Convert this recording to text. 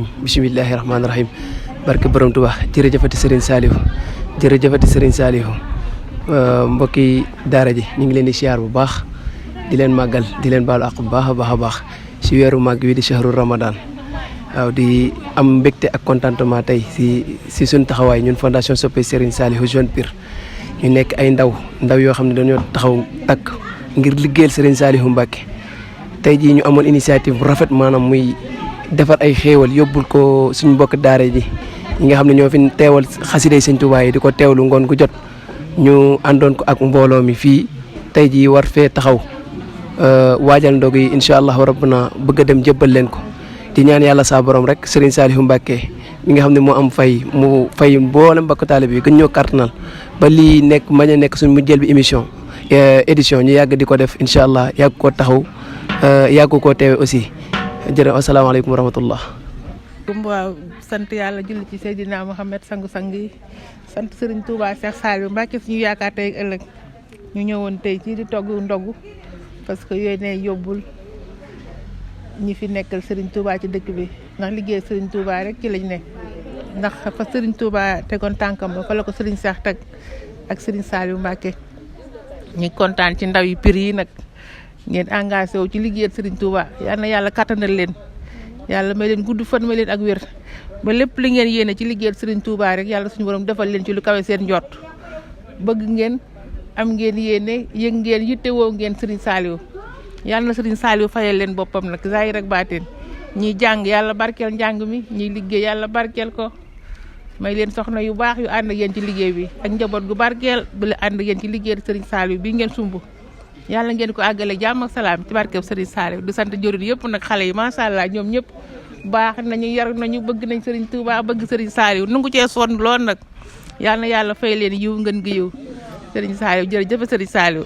bismillahi rahmaani rahim barke borom Tuubaa jërëjëfati Serigne Saliou jërëjëfati Serigne Saliou mbokki daara ji ñu ngi leen di siyaar bu baax di leen màggal di leen baalu àq bu baax a baax si weeru màgg wi di shahru Ramadan waaw di am mbégte ak contentement tey si suñ taxawaay ñun fondation Soppe Serigne Saliou Jeune Pire ñu nekk ay ndaw yoo xam ne dañoo taxaw takk ngir liggéeyal Serigne Saliou Mbacké tey jii ñu amoon initiative bu rafet maanaam muy defar ay xéewal yóbbul ko suñu mbokk daara ji ñi nga xam ne ñoo fi teewal xasiday Sëñ Tuubaa yi di ko teewlu ngoon gu jot ñu àndoon ko ak mbooloo mi fii tey jii war fee taxaw waajal ndog yi incha allah rabbuna bëgg a dem jëbbal leen ko di ñaan yàlla saa borom rek Serigne Saliou Mbacké mi nga xam ne moo am fay mu fay mboolem mbokk taalibe bi gën ñoo kartanal ba lii nekk mañ a nekk suñu mujjël bi édition ñu yàgg di ko def incha allah yàgg koo taxaw yàgg koo teewe aussi jërëjëf asalaamaaleykum wa rahmatullah. waaw sant yàlla julli ci Seydina Mohamed sangu-sang yi sant Serigne Touba Cheikh Saliou Mbacké suñu yaakaar tey ëllëg ñu ñëwoon tey ci di togg ndogu parce que yooyu ne yóbbul ñi fi nekkal Serigne Touba ci dëkk bi ndax liggéey Serigne Touba rek ci lañ ne ndax fa Serigne Touba tegoon tànkam ba fa la ko Serigne Cheikh teg ak Serigne Saliou Mbacké ñu kontaan ci ndaw yi Pire yi nag ngeen engagé wu ci liggéeyal Serigne Touba yal na yàlla kattanal leen yàlla may leen gudd fan may leen ak wér ba lépp li ngeen yéene ci liggéeyal Serigne Touba rek yàlla suñu borom defal leen ci lu kawe seen njort bëgg ngeen am ngeen yéene yëg ngeen yittewoo ngeen Serigne Saliou yàlla na Serigne Saliou fayal leen boppam nag zahir ak baatin ñiy jàng yàlla barkeel njàng mi ñiy liggéey yàlla barkeel ko may leen soxna yu baax yu ànd ak yéen ci liggéey bi ak njaboot gu barkeel bu la ànd ak yéen ci liggéeyal Serigne Saliou bii ngeen sumb yàlla ngeen ko àggale jàmm ak salaam ci barkeb Serigne Saliou du sant jëriñ yëpp nag xale yi macha allah ñoom ñëpp baax nañu yar nañu bëgg nañ Serigne Touba bëgg Serigne Saliou nangu cee sonn lool nag yàlla na yàlla fay leen yiw ngeen gi yiw Serigne Saliou jërëjëf Serigne Saliou